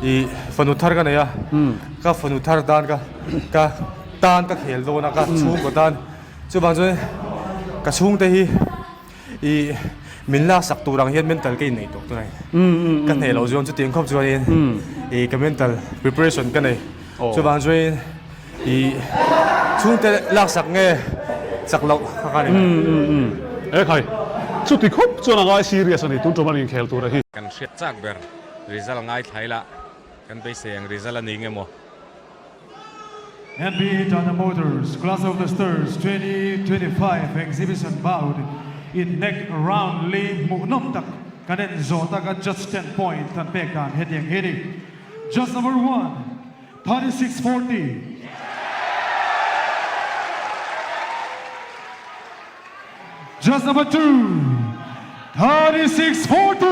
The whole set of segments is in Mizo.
I fanu thar ka nei a, ka fanu thar tan ka ka tan ka khel dawn a, ka chhungkaw tan. Chuvang chuan ka chhungte hi i min laksak tur ang hian mental ka inneih tawh tunah hi. Ka hneh loh chuan chutiang khawp chuanin i ka mental preparation ka nei. Chuvang chuanin i chhungte laksak nge chak loh kha ka ni mai. Ekhai, chuti khawp chuan a ngai serious a ni tun ṭum an inkhel tur a hi. Kan hriat chak ber result ngaithla ila kan beisei ang result a ni nge maw? NB Tata Motors Class of the Stars 2025 Exhibition Bout in nek round li hmuhnawm tak kan en zawh taka judge ten point an pek dan hetiang hi a ni. Judge number one, 36 40. Judge number two, 36 40.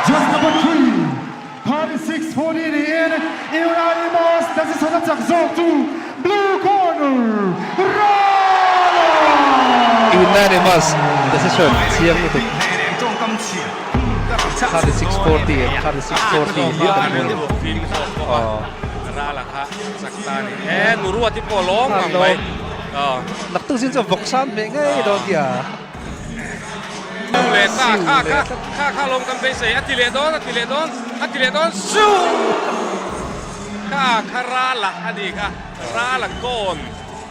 Judge number three, 36 40 niin unanimous decision a chak zawk chu blue corner, Rala! Unanimous decision chiang lutuk. 36 40 36 40 hliah kan hmu a ni. Rala kha chak ta a ni. E Nuruati pawh lawm ang mai. Naktuk zin chuan vawk san hmeh ngei dawn tia. Leh ta kha kha kha kha lawm kan beisei a ti leh dawn a ti leh dawn a ti leh dawn su kha kha rala a ni kha rala kawn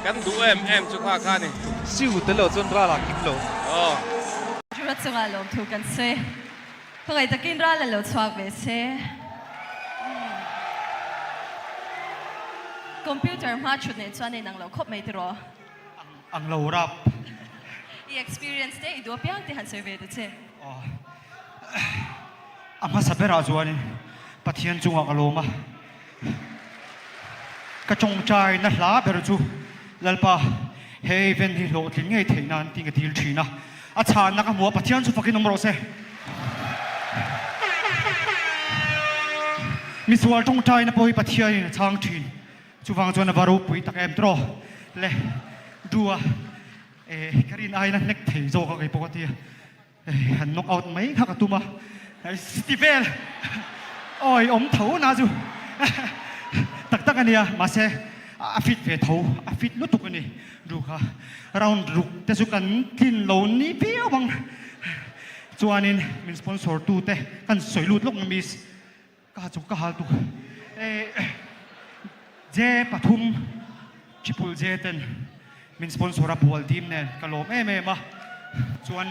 kan duh em em chu kha kha a ni. Siu tel lo chuan rala kim lo. Aw. Tura chungah lawmthu kan sawi. Khawngaih takin ral a lo chhuak ve se. Computer hma thut nen chuan a inang lo khawp mai tiraw? Ang lo rap. I experience te i duh apiang te han sawi ve ta che. Aw. A hmasa berah chuanin Pathian chungah ka lawm a. Ka tawngtai na hla ber chu Lalpa he event hi hlawhtlin ngei theih nan tih ka dil thin a, a chhanna ka hmu a, Pathian chu fakin awm rawh se. Misual tawngtai na pawh hi Pathian in a chhang thin, chuvang chuan a va ropui tak em tiraw le du a, eh ka rin aiin a hnek thei zawk a kei pawh ka ti a. Han knock out mai kha ka tum a, city vel awi awm tho na chu tak tak a nia, mahse a fit ve tho, a fit lutuk a ni ru kha, round ruk te chu kan tlin lo ni viau ang, chuanin min sponsor tu te kan sawi lut lawk ang miss. Ka chu ka hal tuk e J pathum triple J ten min sponsor a bual dim nen ka lawm em em a chuan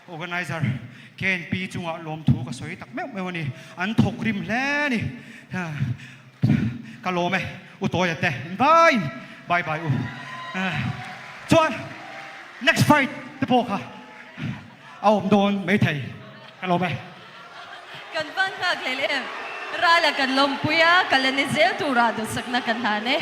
organizer KNP chungah lawmthu ka sawi tak meuh meuh a ni an thawk rim hle a ni ka lawm e u Tawia te bye bye bye u chuan next fight te pawh kha a awm dawn maithei ka lawm e. Kan van nghak hlel em? Rala kan lawmpui a, ka la ni zel turah duhsakna kan hlan e.